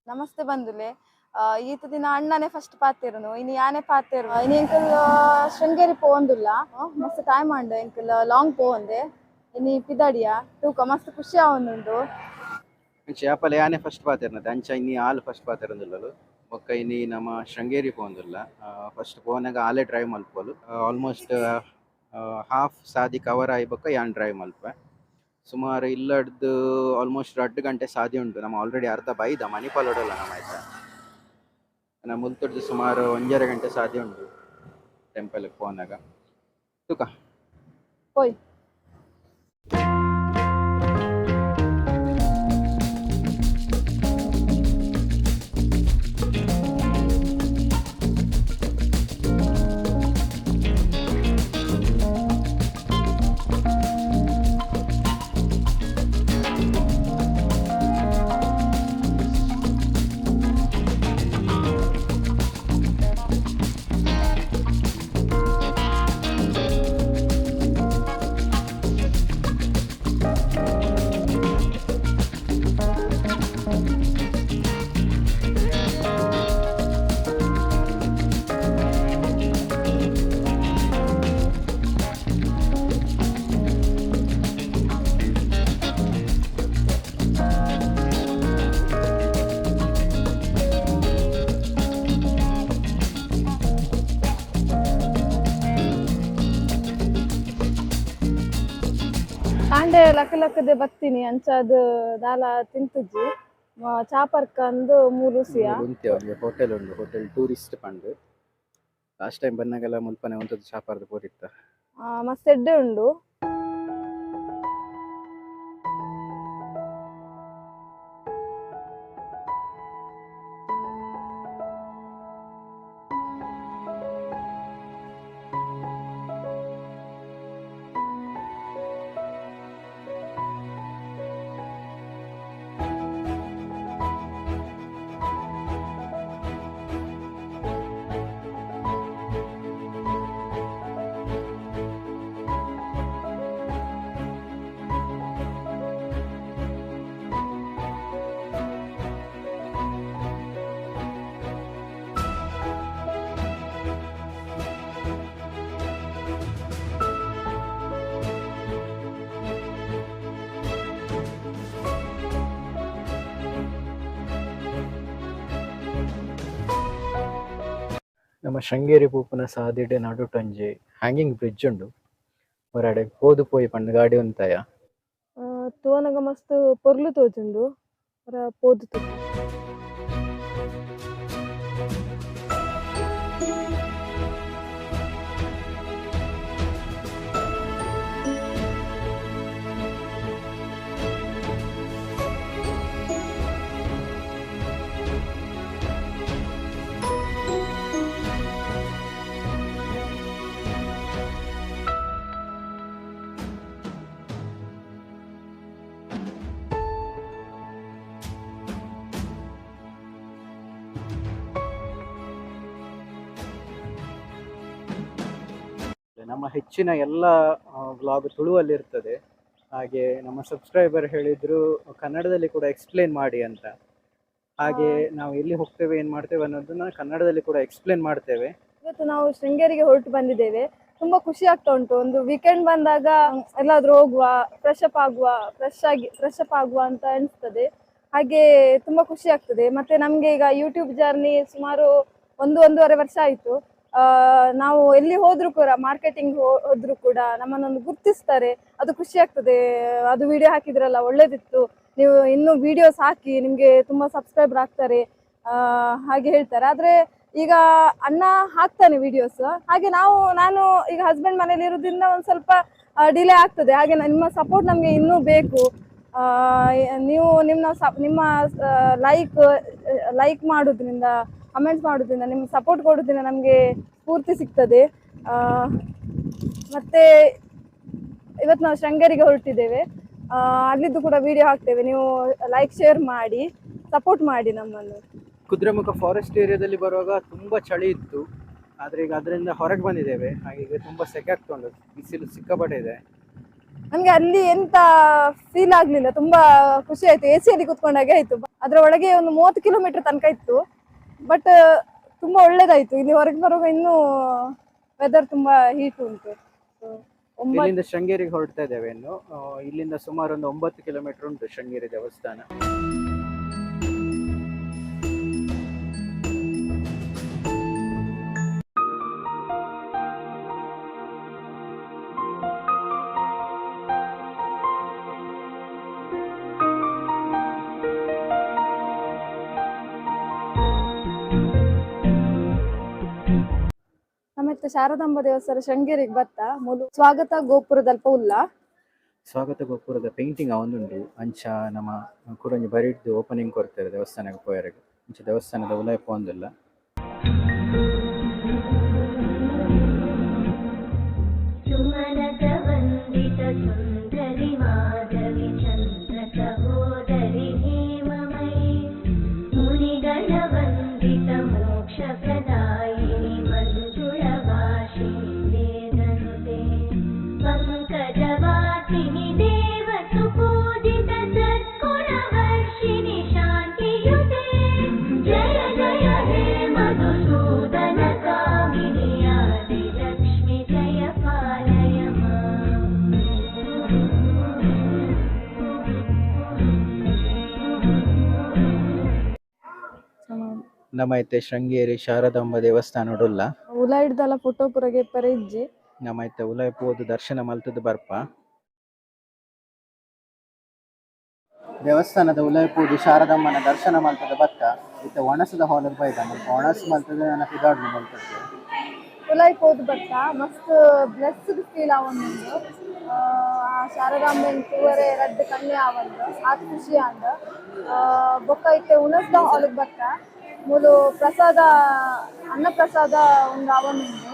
ನಮಸ್ತೆ ಬಂದುಲೆ. ಈತ ದಿನ ಅಣ್ಣನೇ ಫಸ್ಟ್ ಪಾತೆರುನು, ಇನಿ ಯಾನೆ ಪಾತೆರು. ಇನಿ ಎಂಕಲ್ ಶೃಂಗೇರಿ ಪೋವೊಂದುಲ್ಲ. ಮಸ್ತ್ ಟೈಮ್ ಆಂಡ್ ಎಂಕಲ್ ಲಾಂಗ್ ಪೋವೊಂದೆ. ಇನಿ ಪಿದಾಡಿಯ ತೂಕ ಮಸ್ತ್ ಖುಷಿ ಆವೊಂದುಂಡು. ಅಂಚ ಯಾಪಲ ಯಾನೆ ಫಸ್ಟ್ ಪಾತೆರ್ನತೆ, ಅಂಚ ಇನಿ ಆಲ್ ಫಸ್ಟ್ ಪಾತೆರೊಂದುಲ್ಲಲು. ಬೊಕ್ಕ ಇನಿ ನಮ್ಮ ಶೃಂಗೇರಿ ಪೋವೊಂದುಲ್ಲ. ಫಸ್ಟ್ ಪೋನಾಗ ಆಲೇ ಡ್ರೈವ್ ಮಲ್ಪೊಲು. ಆಲ್ಮೋಸ್ಟ್ ಹಾಫ್ ಸಾದಿ ಕವರ್ ಆಯಿ ಬೊಕ್ಕ ಯಾನ್ ಡ್ರೈವ್ ಮಲ್ಪೆ. ಸುಮಾರು ಇಲ್ಲಡ್ದು ಆಲ್ಮೋಸ್ಟ್ 2 ಗಂಟೆ ಸಾದಿ ಉಂಟು. ನಮ್ಮ ಆಲ್ರೆಡಿ ಅರ್ಧ ಬೈದ ಮಣಿಪಾಲೋಡಲ್ಲ ನಮ್ಮ ಆಯ್ತಾ. ನಮ್ಮ ಮುಲ್ತೊಡ್ದು ಸುಮಾರು 1.5 ಗಂಟೆ ಸಾದಿ ಉಂಟು ಟೆಂಪಲ್ ಪೋನಾಗ. ತೂಕ ಪೋಯ್. ಕಾಂಡೆ ಲಕ್ಕ ಲಕ್ಕದೆ ಬತ್ತೀನಿ ಅಂಚಾದ್ ದಾಲ ತಿಂತುಜಿ. ಚಾಪರ್ಕ ಅಂದು ಮೂರು ರುಸಿಯ. ಉಂತೆ ಅವ್ರಿಗೆ ಹೋಟೆಲ್ ಉಂಡು, hotel tourist Pandu. Last time ಬಂದಾಗೆಲ್ಲ ಮುಲ್ಪನೆ ಒಂತದ್ದು ಚಾಪಾರ್ದು ಪೋರಿತ್ತ. ಮಸ್ತ್ ಎಡ್ಡೆ ಉಂಡು. ನಮ್ಮ ಶೃಂಗೇರಿ ಪೂಪುನ ಸಾದಿಡೆ ನಡುಟೊಂಜಿ ಹ್ಯಾಂಗಿಂಗ್ ಬ್ರಿಡ್ಜ್ ಉಂಡು. ಹೊರಡೆ ಪೋದು ಪೋಯಿ ಪಂದ್ ಗಾಡಿ ಉಂತಾಯ. ತೂವನಗ ಮಸ್ತ್ ಪೊರ್ಲು ತೋಜುಂಡು. ಪೂರ ಪೋದು ತೂಕ. ನಮ್ಮ ಹೆಚ್ಚಿನ ಎಲ್ಲ ವ್ಲಾಗ್ ತುಳುವಲ್ಲಿ ಇರ್ತದೆ. ಹಾಗೆ ನಮ್ಮ ಸಬ್ಸ್ಕ್ರೈಬರ್ ಹೇಳಿದ್ರು ಕನ್ನಡದಲ್ಲಿ ಕೂಡ ಎಕ್ಸ್ಪ್ಲೇನ್ ಮಾಡಿ ಅಂತ. ಹಾಗೆ ನಾವು ಎಲ್ಲಿ ಹೋಗ್ತೇವೆ, ಏನ್ ಮಾಡ್ತೇವೆ ಅನ್ನೋದನ್ನ ಕನ್ನಡದಲ್ಲಿ ಕೂಡ ಎಕ್ಸ್ಪ್ಲೇನ್ ಮಾಡ್ತೇವೆ. ಇವತ್ತು ನಾವು ಶೃಂಗೇರಿಗೆ ಹೊರಟು ಬಂದಿದ್ದೇವೆ. ತುಂಬಾ ಖುಷಿ ಆಗ್ತಾ ಉಂಟು. ಒಂದು ವೀಕೆಂಡ್ ಬಂದಾಗ ಎಲ್ಲಾದ್ರೂ ಹೋಗುವ, ಫ್ರೆಶ್ ಅಪ್ ಆಗುವ, ಫ್ರೆಶ್ ಆಗಿ ಫ್ರೆಶ್ ಅಪ್ ಆಗುವ ಅಂತ ಅನಿಸ್ತದೆ. ಹಾಗೆ ತುಂಬಾ ಖುಷಿ ಆಗ್ತದೆ. ಮತ್ತೆ ನಮ್ಗೆ ಈಗ ಯೂಟ್ಯೂಬ್ ಜರ್ನಿ ಸುಮಾರು 1-1.5 ವರ್ಷ ಆಯ್ತು. ನಾವು ಎಲ್ಲಿ ಹೋದ್ರೂ ಕೂಡ, ಮಾರ್ಕೆಟಿಂಗ್ ಹೋದ್ರೂ ಕೂಡ ನಮ್ಮನ್ನೊಂದು ಗುರ್ತಿಸ್ತಾರೆ. ಅದು ಖುಷಿ ಆಗ್ತದೆ. ಅದು ವಿಡಿಯೋ ಹಾಕಿದ್ರಲ್ಲ, ಒಳ್ಳೇದಿತ್ತು, ನೀವು ಇನ್ನೂ ವಿಡಿಯೋಸ್ ಹಾಕಿ, ನಿಮ್ಗೆ ತುಂಬಾ ಸಬ್ಸ್ಕ್ರೈಬರ್ ಆಗ್ತಾರೆ, ಹಾಗೆ ಹೇಳ್ತಾರೆ. ಆದ್ರೆ ಈಗ ಅಣ್ಣ ಹಾಕ್ತಾನೆ ವಿಡಿಯೋಸ್. ಹಾಗೆ ನಾನು ಈಗ ಹಸ್ಬೆಂಡ್ ಮನೇಲಿ ಇರೋದ್ರಿಂದ ಒಂದ್ ಸ್ವಲ್ಪ ಡಿಲೇ ಆಗ್ತದೆ. ಹಾಗೆ ನಿಮ್ಮ ಸಪೋರ್ಟ್ ನಮ್ಗೆ ಇನ್ನೂ ಬೇಕು. ನೀವು ನಿಮ್ಮ ಲೈಕ್ ಮಾಡೋದ್ರಿಂದ, ಕಮೆಂಟ್ಸ್ ಮಾಡೋದ್ರಿಂದ, ನಿಮ್ಮ ಸಪೋರ್ಟ್ ಕೊಡೋದ್ರಿಂದ ನಮ್ಗೆ ಸ್ಫೂರ್ತಿ ಸಿಗ್ತದೆ. ಮತ್ತೆ ಇವತ್ತು ನಾವು ಶೃಂಗೇರಿಗೆ ಹೊರಟಿದ್ದೇವೆ. ಅಲ್ಲಿದ್ದು ಕೂಡ ವಿಡಿಯೋ ಹಾಕ್ತೇವೆ. ನೀವು ಲೈಕ್ ಶೇರ್ ಮಾಡಿ ಸಪೋರ್ಟ್ ಮಾಡಿ ನಮ್ಮನ್ನು. ಕುದುರೆಮುಖ ಫಾರೆಸ್ಟ್ ಏರಿಯಾದಲ್ಲಿ ಬರುವಾಗ ತುಂಬಾ ಚಳಿ ಇತ್ತು. ಆದ್ರೆ ಈಗ ಅದರಿಂದ ಹೊರಗೆ ಬಂದಿದ್ದೇವೆ. ಹಾಗೆ ಈಗ ತುಂಬಾ ಸೆಕೆ ಆಗ್ತಾ ಉಂಟು, ಬಿಸಿಲು ಸಿಕ್ಕಾಪಟ್ಟೆ ಇದೆ. ನಮ್ಗೆ ಅಲ್ಲಿ ಎಂತ ಫೀಲ್ ಆಗ್ಲಿಲ್ಲ, ತುಂಬಾ ಖುಷಿ ಆಯ್ತು. ಎ ಸಿಯಲ್ಲಿ ಕೂತ್ಕೊಂಡಾಗೆ ಆಯ್ತು. ಅದರ ಒಳಗೆ ಒಂದು 30 ಕಿಲೋಮೀಟರ್ ತನಕ ಇತ್ತು. ಬಟ್ ತುಂಬಾ ಒಳ್ಳೇದಾಯ್ತು. ಇಲ್ಲಿ ಹೊರಗೆ ಬರುವಾಗ ಇನ್ನೂ ವೆದರ್ ತುಂಬಾ ಹೀಟ್ ಉಂಟು. So, 9 ಇಲ್ಲಿಂದ ಶೃಂಗೇರಿಗೆ ಹೊರಡ್ತಾ ಇದ್ದೇವೆ ಇನ್ನು. ಇಲ್ಲಿಂದ ಸುಮಾರು ಒಂದು 9 ಕಿಲೋಮೀಟರ್ ಉಂಟು ಶೃಂಗೇರಿ ದೇವಸ್ಥಾನ. ನಮ್ಮಿತ್ತ ಶಾರದಾಂಬ ದೇವಸ್ಥಾನ ಶೃಂಗೇರಿಗೆ ಬತ್ತ ಮೂಲು ಸ್ವಾಗತ ಗೋಪುರದಲ್ಪ ಉಲ್ಲ. ಸ್ವಾಗತ ಗೋಪುರದ ಪೇಂಟಿಂಗ್ ಅವೊಂದುಂಡು. ಅಂಚ ನಮ್ಮ ಕುಡೊಂಜಿ ಬರಿಡ್ದು ಓಪನಿಂಗ್ ಕೊಡ್ತಾರೆ ದೇವಸ್ಥಾನಕ್ಕೆ ಪೋಯೆರೆಗ್. ಅಂಚ ದೇವಸ್ಥಾನದ ಉಲಾಯಿ ಪೋವೊಂದುಲ್ಲ. ಸುಮನತ ವಂದಿತ ಸುಂದರಿ ಮಾಧವಿ ಚಂದ್ರ ಸಹೋದರಿ ಹೇಮಮಯಿ ಮುನಿಗಣ ವಂದಿತ ಮೋಕ್ಷ ಪ್ರದಾಯಿನಿ ಮಂಜುಳ ಭಾಷಿಣಿ ವೇದನುತೆ ಪಂಕಜವಾಸಿನಿ ದೇವ ಸುಪೂಜಿತ ಸದ್ಗುಣ ವರ್ಷಿಣಿ ಶಾಂತಿಯುತೆ ಜಯ ಜಯ ಹೇ ಮಧುಸೂದನ ಕಾಮಿನಿ ಆದಿ ಲಕ್ಷ್ಮಿ ಜಯ ಪಾಲಯ ಮಾಂ. ನಮ್ಮ ಇತ್ತೆ ಶೃಂಗೇರಿ ಶಾರದಾಂಬ ದೇವಸ್ಥಾನ ಉಲ್ಲ. ಉಲ ಹಿಡ್ದಲ್ಲ ಫೋಟೋ ಪುರಗೆ ಪರ ಇಜ್ಜಿ. ನಮ್ಮ ಇತ್ತೆ ಉಲಾಯಿ ಪೋದು ದರ್ಶನ ಮಲ್ತದ್ದು ಬರ್ಪ. ದೇವಸ್ಥಾನದ ಉಲಾಯಿ ಪೋದು ಶಾರದಮ್ಮನ ದರ್ಶನ ಮಲ್ತದ ಬತ್ತ. ಇತ್ತೆ ಒಣಸದ ಹಾಲ್ ಬೈದ ಮುಲ್ಪ ಒಣಸ್ ಮಲ್ತದ ನನ್ನ ಪಿದಾಡ್ಲು ಮಲ್ತದ್ದು. ಉಲಾಯಿ ಪೋದು ಬತ್ತ ಮಸ್ತ್ ಬ್ಲೆಸ್ಡ್ ಫೀಲ್ ಆವೊಂದುಂಡು. ಆ ಶಾರದಾಂಬೆನ್ ತೂವರೆ ರಡ್ಡ್ ಕಣ್ಣೆ ಆವಂದು, ಆತ್ ಖುಷಿ ಆಂಡ್. ಬೊಕ್ಕ ಇತ್ತೆ ಉಣಸ್ದ ಹಾಲ್ಗ್ ಬತ್ತ. ಮೂಲು ಪ್ರಸಾದ, ಅನ್ನ ಪ್ರಸಾದ ಒಂದು ಆವೊಂದುಂಡು.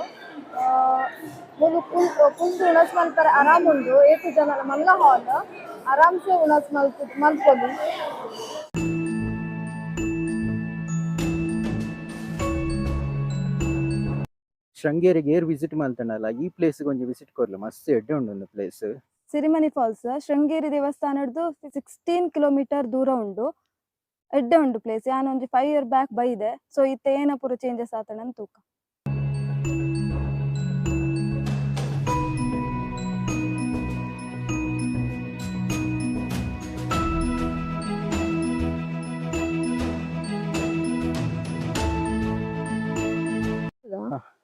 ಮೂಲು ಕುಲ್ದು ಉಣಸ್ ಮಲ್ಪರೆ ಆರಾಮ್ ಉಂಡು. ಏತ್ ಜನ ಮಲ್ಲ ಹಾಲ್, ಆರಾಮ್ಸೆ ಉಣಸ್ ಮಲ್ಪೊಲಿ. ಶೃಂಗೇರಿಗೆ ಏರ್ ವಿಸಿಟ್ ಮಲ್ತನಲ್ಲ ಈ ಪ್ಲೇಸ್ ಒಂಜಿ ವಿಸಿಟ್ ಕೊರ್ಲೆ, ಮಸ್ತ್ ಎಡ್ಡೆ ಉಂಡು ಒಂದು ಪ್ಲೇಸ್. ಸಿರಿಮನಿ ಫಾಲ್ಸ್ ಶೃಂಗೇರಿ ದೇವಸ್ಥಾನಡ್ದು 16 ಕಿಲೋಮೀಟರ್ ದೂರ ಉಂಡು. ಎಡ್ಡೆ ಉಂಡು ಪ್ಲೇಸ್. ಯಾನ್ ಒಂಜಿ 5 ಇಯರ್ ಬ್ಯಾಕ್ ಬೈದೆ. ಸೊ ಇತ್ತೆ ಏನ ಪೂರ ಚೇಂಜಸ್ ಆತಂಡ್ ತೂಕ.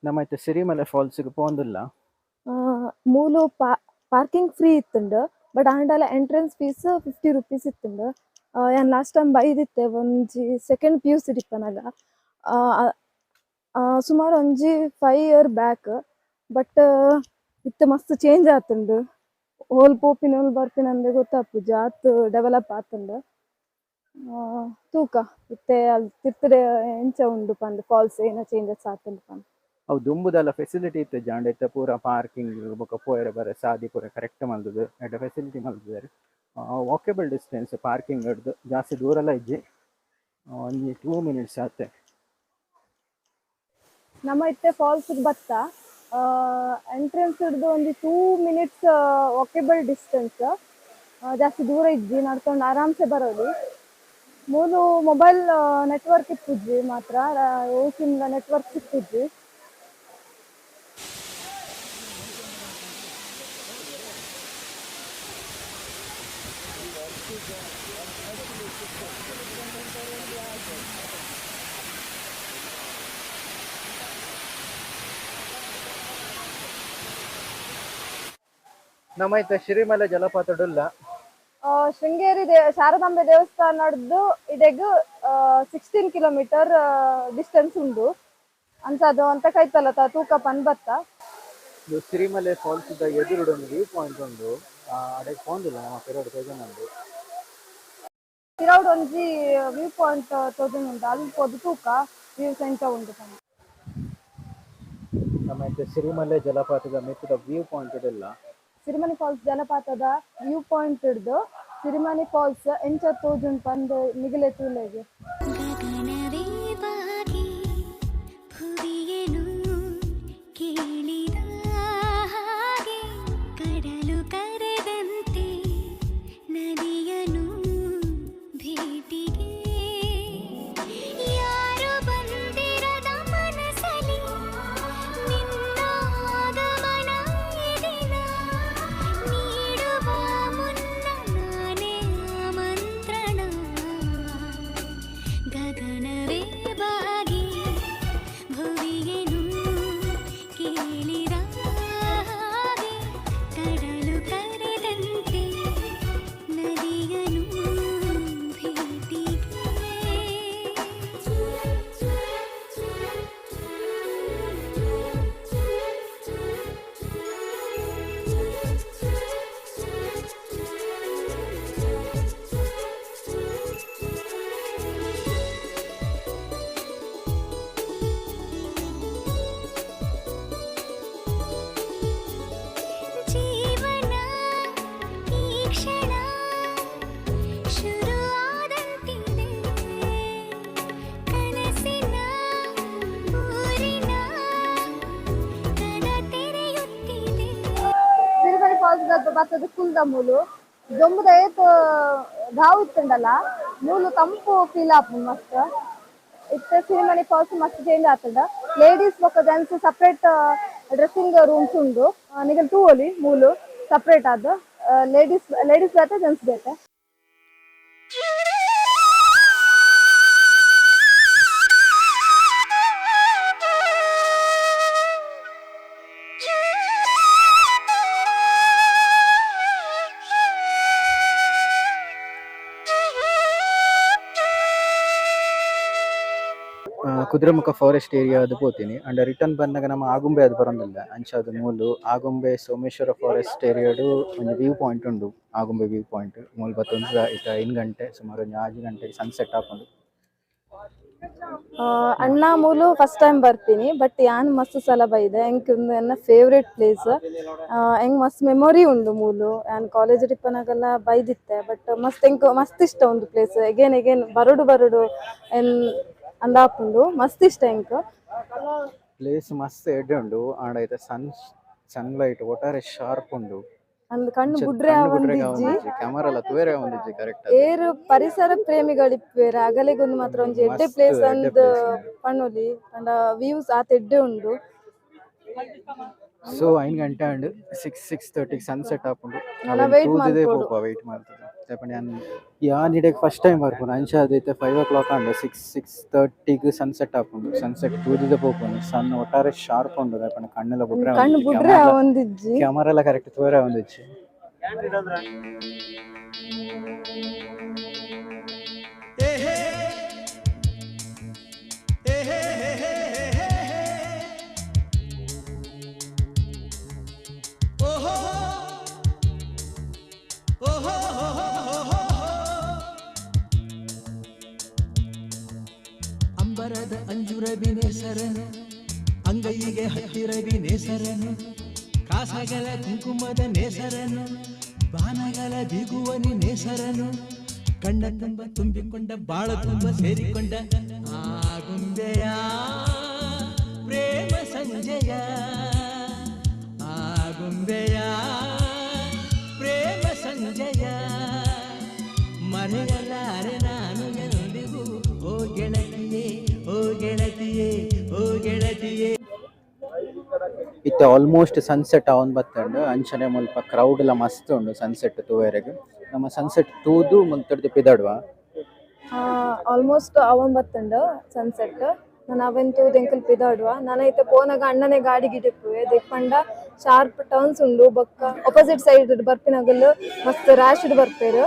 ನಮ್ಮ ಇತ್ತೆ ಸಿರಿಮಲೆ ಫಾಲ್ಸ್ ಪೋಂದುಲ್ಲ. ಮೂಲು ಪಾರ್ಕಿಂಗ್ ಫ್ರೀ ಇತ್ತುಂಡು, ಬಟ್ ಆಂಡಲ ಎಂಟ್ರೆನ್ಸ್ ಫೀಸ್ 50 ರುಪೀಸ್ ಇತ್ತುಂಡು. ಯಾನ್ ಲಾಸ್ಟ್ ಟೈಮ್ ಬೈದಿತ್ತೆ ಒಂಜಿ ಸೆಕೆಂಡ್ ಪಿ ಯು ಸಿ ಇಪ್ಪನಗ, ಸುಮಾರು ಒಂಜಿ 5 ಇಯರ್ ಬ್ಯಾಕ್. ಬಟ್ ಇತ್ತೆ ಮಸ್ತ್ ಚೇಂಜ್ ಆತುಂಡು. ಹೋಲ್ ಪೋಪಿನ ಹೋಲ್ ಬರ್ಪಿನ ಅಂದೆ ಗೊತ್ತಾಪುಜಿ, ಆತ್ ಡೆವಲಪ್ ಆತುಂಡು. ತೂಕ ಇತ್ತೆ ಅಲ್ಲಿ ತಿರ್ತುಡೆ ಎಂಚ ಉಂಡು ಪಂದ್, ಫಾಲ್ಸ್ ಏನ ಚೇಂಜಸ್ ಆತುಂಡು ಪಂದ್. ಅವು ದುಂಬುದಲ್ಲ ಫೆಸಿಲಿಟಿ ಇತ್ತು ಜಾಂಡ. ಇತ್ತೆ ಪೂರ ಪಾರ್ಕಿಂಗ್ ಬೊಕ ಪೋಯೆರೆ ಬರ ಸಾದಿ ಪೂರ ಕರೆಕ್ಟ್ ಮಲ್ತುದು ಎಡ್ಡೆ ಫೆಸಿಲಿಟಿ ಮಲ್ತುದೆರ್. ವಾಕೇಬಲ್ ಡಿಸ್ಟೆನ್ಸ್ ಪಾರ್ಕಿಂಗ್ ಹಿಡ್ದು ಜಾಸ್ತಿ ದೂರಲ ಇಜ್ಜಿ, ಒಂಜಿ 2 ಮಿನಿಟ್ಸ್ ಆತೆ. ನಮ್ಮ ಇತ್ತೆ ಫಾಲ್ಸ್ ಬತ್ತ. ಎಂಟ್ರೆನ್ಸ್ ಹಿಡ್ದು ಒಂಜಿ 2 ಮಿನಿಟ್ಸ್ ವಾಕೇಬಲ್ ಡಿಸ್ಟೆನ್ಸ್, ಜಾಸ್ತಿ ದೂರ ಇಜ್ಜಿ, ನಡ್ಕೊಂಡು ಆರಾಮ್ಸೆ ಬರೋದು. ಮೂಲು ಮೊಬೈಲ್ ನೆಟ್ವರ್ಕ್ ಇಪ್ಪುಜ್ಜಿ ಮಾತ್ರ, ಓ ಸಿಮ್ ನೆಟ್ವರ್ಕ್ ಸಿಕ್ಕುಜ್ಜಿ. ನಮ್ಮ ಇತ್ತೆ ಸಿರಿಮಲೆ ಜಲಪಾತಡುಲ್ಲ. ಶೃಂಗೇರಿ ಶಾರದಾಂಬೆ ದೇವಸ್ಥಾನಡ್ದು ಇಡೆಗ್ 16 ಕಿಲೋಮೀಟರ್ ಡಿಸ್ಟೆನ್ಸ್ ಉಂಡು. ಅಂಚ ಅದು ಅಂತ ಕೈತಲ್ಲ ತೂಕ ಪನ್ ಬತ್ತ. ಇದು ಸಿರಿಮಲೆ ಫಾಲ್ಸ್ ದ ಎದುರುಡು ಒಂದು ವ್ಯೂ ಪಾಯಿಂಟ್ ಉಂಡು. ಅಡೆಗ್ ಪೋಂದಿಲ್ಲ ನಮ್ಮ ಪಿರವುಡು ತೋಜೊಂದುಂಡು. ಪಿರವುಡು ಒಂಜಿ ವ್ಯೂ ಪಾಯಿಂಟ್ ತೋಜೊಂದುಂಡು, ಅಲ್ಪ ಪೋದು ತೂಕ ವ್ಯೂ ಎಂಚ ಉಂಡು ಪಂದ್. ನಮ್ಮ ಇತ್ತೆ ಸಿರಿಮಲೆ ಜಲಪಾತದ ಮಿತ್ತದ ವ್ಯೂ ಪಾಯಿಂಟ್ ಉಲ್ಲ. ಸಿರಿಮನಿ ಫಾಲ್ಸ್ ಜಲಪಾತದ ವ್ಯೂ ಪಾಯಿಂಟ್ ಹಿಡ್ದು ಸಿರಿಮನಿ ಫಾಲ್ಸ್ ಎಂಚ ತೋಜುಂಡು ಪಂದ್ ನಿಗಲೆ ತೂಲೆಗೆ. ಗಗನವೇ ಬಾಗಿ ಭುವಿಯನು ಕೇಳಿದ ಹಾಗೆ ಕಡಲು ಕರೆದಂತೆ. ಬತ್ತದ ಕುಲ್ದ ಮೂಲು ದೊಂಬುದ ಏತ್ ದಾವು ಇತ್ತುಂಡಲ ಮೂಲು ತಂಪು ಫೀಲ್ ಆಪುಂಡು ಮಸ್ತ್. ಇತ್ತೆ ಸಿರಿಮಣಿ ಫಾಲ್ಸ್ ಮಸ್ತ್ ಚೇಂಜ್ ಆತುಂಡ. ಲೇಡೀಸ್ ಬೊಕ ಜೆಂಟ್ಸ್ ಸಪರೇಟ್ ಡ್ರೆಸ್ಸಿಂಗ್ ರೂಮ್ಸ್ ಉಂಡು. ನಿಗಲ್ ತೂವೊಲಿ ಮೂಲು ಸಪರೇಟ್ ಆದ್. ಲೇಡೀಸ್ ಲೇಡೀಸ್ ಬೇತೆ, ಜೆಂಟ್ಸ್ ಬೇತೆ. ಕುದುರೆಮುಖ ಫಾರೆಸ್ಟ್ ಏರಿಯಾ ಅದು ಪೋತೀನಿ. ಅಂಡ ರಿಟರ್ನ್ ಬಂದಾಗ ನಮ್ಮ ಆಗುಂಬೆ ಅದು ಬರೋದಿಲ್ಲ. ಅಂಚಾದ ಮೂಲು ಆಗುಂಬೆ ಸೋಮೇಶ್ವರ ಫಾರೆಸ್ಟ್ ಏರಿಯಾಡು ಒಂಜಿ ವ್ಯೂ ಪಾಯಿಂಟ್ ಉಂಡು. ಆಗುಂಬೆ ವ್ಯೂ ಪಾಯಿಂಟ್ ಮೂಲು ಬತ್ತೊಂದು ಇತ್ತ 5 ಗಂಟೆ ಸುಮಾರು ಒಂಜಿ 6 ಗಂಟೆಗೆ ಸನ್ಸೆಟ್ ಆಪುಂಡು. ಅಣ್ಣ ಮೂಲು ಫಸ್ಟ್ ಟೈಮ್ ಬರ್ತೀನಿ, ಬಟ್ ಯಾನ್ ಮಸ್ತ್ ಸಲ ಬೈದೆ. ಎಂಕ್ ಉಂದು ಎನ್ನ ಫೇವ್ರೇಟ್ ಪ್ಲೇಸ್. ಎಂಕ್ ಮಸ್ತ್ ಮೆಮೊರಿ ಉಂಡು ಮೂಲು. ಯಾನ್ ಕಾಲೇಜ್ ಇಪ್ಪನಾಗೆಲ್ಲ ಬೈದಿತ್ತೆ, ಬಟ್ ಮಸ್ತ್ ಎಂಕ್ ಮಸ್ತ್ ಇಷ್ಟ ಉಂದು ಪ್ಲೇಸ್. ಎಗೇನ್ ಎಗೇನ್ ಬರಡು ಬರಡು ಎನ್ ಅಂದಾಪುಂಡು, ಮಸ್ತ್ ಇಷ್ಟ ಎಂಕ್. ಪ್ಲೇಸ್ ಮಸ್ತ್ ಎಡ್ಡೆ ಉಂಡು. ಆಂಡ ಐತ ಸನ್ಲೈಟ್ ಒಟ್ಟಾರೆ ಶಾರ್ಪ್ ಉಂಡು. ಅಂದ್ ಕಣ್ಣು ಬುಡ್ರೆ ಆವೊಂದಿಜ್ಜಿ. ಕ್ಯಾಮರಾ ಎಲ್ಲ ತೂಯೆರೆ ಆವೊಂದಿಜ್ಜಿ ಕರೆಕ್ಟ್. ಏರು ಪರಿಸರ ಪ್ರೇಮಿಗಳಿಪ್ಪೇರು ಅಗಲಿಗೊಂದು ಮಾತ್ರ ಒಂಜಿ ಎಡ್ಡೆ ಮಸ್ತ್ ಪ್ಲೇಸ್ ಎಡ್ಡೆ ಅಂದ್ place ಉಂಡು. ಪನೊಲಿ. ಪಂಡ ವ್ಯೂಸ್ ಆತ್ ಎಡ್ಡೆ ಉಂಡು. ಸೊ 5 ಗಂಟೆ ಅಂಡ್ 6:30 ಸನ್ಸೆಟ್ ಆಪುಂಡು. ನನ wait ತೂದುದೇ ಮಲ್ಪೊಡು. ಪೋಪ ವೆಯ್ಟ್ ಮಲ್ತುದು. ದಾಯೆ ಯಾನ್ ಯಾನ್ ಇಡೆಗ್ ಫಸ್ಟ್ ಟೈಮ್ ಬರ್ಪುನು. ಅಂಚ ಐತೆ 5 ಓ ಕ್ಲಾಕ್ ಅಂಡ್ 6:30 ಸನ್ಸೆಟ್ ಆಪುಂಡು. ಸನ್ಸೆಟ್ ತೂದುದೇ ಪೋಪುಂಡು. ಸನ್ ಒಟ್ಟಾರೆ ಶಾರ್ಪ್ ಉಂಡು. ದಾಯೆ ಪಂಡ ಕಣ್ಣೆಲ್ಲ ಬುಡ್ರೆ ಕಣ್ಣು ಬುಡ್ರೆ ಆವೊಂದಿಜ್ಜಿ. ಕ್ಯಾಮರಾ ಎಲ್ಲ ಕರೆಕ್ಟ್ ತೂಯೆರೆ ಆವೊಂದಿಜ್ಜಿ. ಅಂಬರದ ಅಂಜುರವಿ ನೇಸರನು, ಅಂಗೈಗೆ ಹತ್ತಿರವಿ ನೇಸರನು, ಕಾಸಗಲ ಕುಂಕುಮದ ನೇಸರನು, ಬಾನಗಲ ಬಿಗುವನಿ ನೇಸರನು, ಕಣ್ಣ ತುಂಬ ತುಂಬಿಕೊಂಡ ಬಾಳ ತುಂಬ ಸೇರಿಕೊಂಡ ಆಗುಂಬೆಯ ಪ್ರೇಮ ಸಂಜೆಯ, ಆಗುಂಬೆಯ ಪ್ರೇಮ ಸಂಜೆಯ, ಮರೆಯಲಾರೆ ನಾನು ಎಂದಿಗೂ ಓ ಗೆಳತಿಯೇ, ಓ ಗೆಳತಿಯೇ, ಓ ಗೆಳತಿಯೇ. ಇತ್ತೆ ಆಲ್ಮೋಸ್ಟ್ ಸನ್ಸೆಟ್ ಆವೊಂದು ಬತ್ತುಂಡು. ಅಂಚನೆ ಮುಲ್ಪ ಕ್ರೌಡ್ ಲ ಮಸ್ತ್ ಉಂಡು ಸನ್ಸೆಟ್ ತೂವೆರೆಗ್. ನಮ್ಮ ಸನ್ಸೆಟ್ ತೂದು ಮುಲ್ತಡ್ದು ಪಿದಡ್ವ. ಆಲ್ಮೋಸ್ಟ್ ಅವನ್ ಬತ್ತುಂಡು ಸನ್ಸೆಟ್. ನನ ಅವೆನ್ ತೂದು ಎಂಕುಲು ಪಿದಾಡುವ. ನನ ಇತ್ತೆ ಪೋನಗ ಅಣ್ಣನೆ ಗಾಡಿ ಗಿಡಿಪ್ಪುವೆ. ದೆಪ್ಪಂಡ ಶಾರ್ಪ್ ಟರ್ನ್ಸ್ ಉಂಡು. ಬೊಕ್ಕ ಅಪೋಸಿಟ್ ಸೈಡ್ ಬರ್ಪಿನಗಲು ಮಸ್ತ್ ರ್ಯಾಶ್ ಬರ್ಪೆರ್.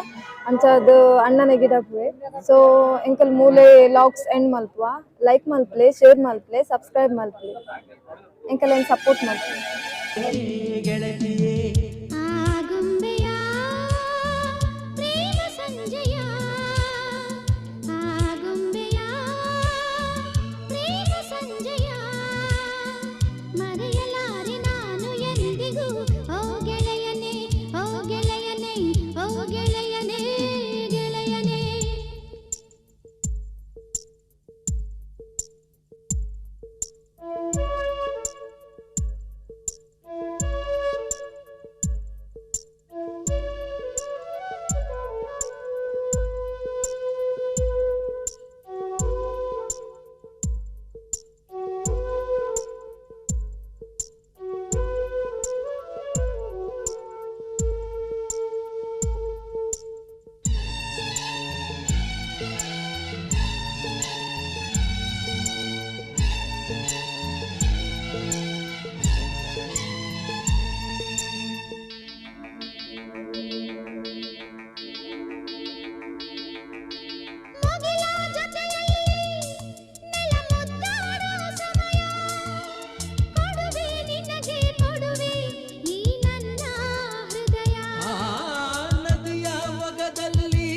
ಅಂಚಾದ್ ಅಣ್ಣನೆ ಗಿಡಪ್ಪುವೆ. ಸೊ ಎಂಕಲ್ ಮೂಲೆ ಲಾಗ್ಸ್ ಎಂಡ್ ಮಲ್ಪುವ. ಲೈಕ್ ಮಲ್ಪಲೆ, ಶೇರ್ ಮಲ್ಪಲೆ, ಸಬ್ಸ್ಕ್ರೈಬ್ ಮಲ್ಪಲೆ, ಎಂಕಲೆನ್ ಸಪೋರ್ಟ್ ಮಲ್ಪಲೆ. ಗೆಳತಿಯೇ. ಆಗುಂಬೆಯ ಪ್ರೇಮ ಸಂಜೆಯ, ಆಗುಂಬೆಯ ಪ್ರೇಮ ಸಂಜೆಯ, ಮರೆಯಲಾರೆ ನಾನು ಎಂದಿಗೂ ಓ ಗೆಳೆಯನೇ, ಓ ಗೆಳೆಯನೇ, ಓ ಗೆಳೆಯನೇ, ಗೆಳೆಯನೇ. ಮುಗಿಲ ಜೊತೆಯಲ್ಲಿ ನೆಲ ಮುದ್ದಾಡೋ ಸಮಯ, ಕೊಡುವೆ ನಿನಗೆ ಕೊಡುವೆ ಈ ನನ್ನ ಹೃದಯ. ಆ ನದಿಯ ಒಗದಲ್ಲಿ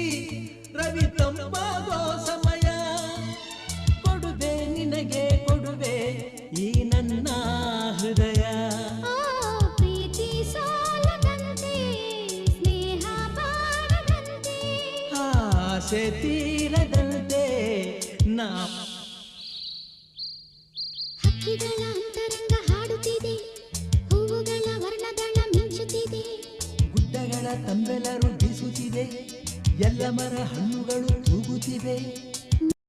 ರವಿ ತಂಪಾಗೋ ಸಮಯ, ಕೊಡುವೆ ನಿನಗೆ ಕೊಡುವೆ ಈ ನನ್ನ ಹೃದಯ. ಓ ಪ್ರೀತಿ ಸೋಲದಂತೆ, ಸ್ನೇಹ ಬಾರದಂತೆ, ಆಸೆ ತೀರದಂತೆ ನಾ. ಹಕ್ಕಿಗಳ ಅಂತರಂಗ ಹಾಡುತ್ತಿದೆ, ಹೂವುಗಳ ವರ್ಣದಳ ಮಿಂಚುತ್ತಿದೆ. ಗುಡ್ಡ ತಂಬೆಲರು ಬೀಸುತ್ತಿದೆ, ಎಲ್ಲ ಮರ ಹಣ್ಣುಗಳು ತೂಗುತ್ತಿವೆ.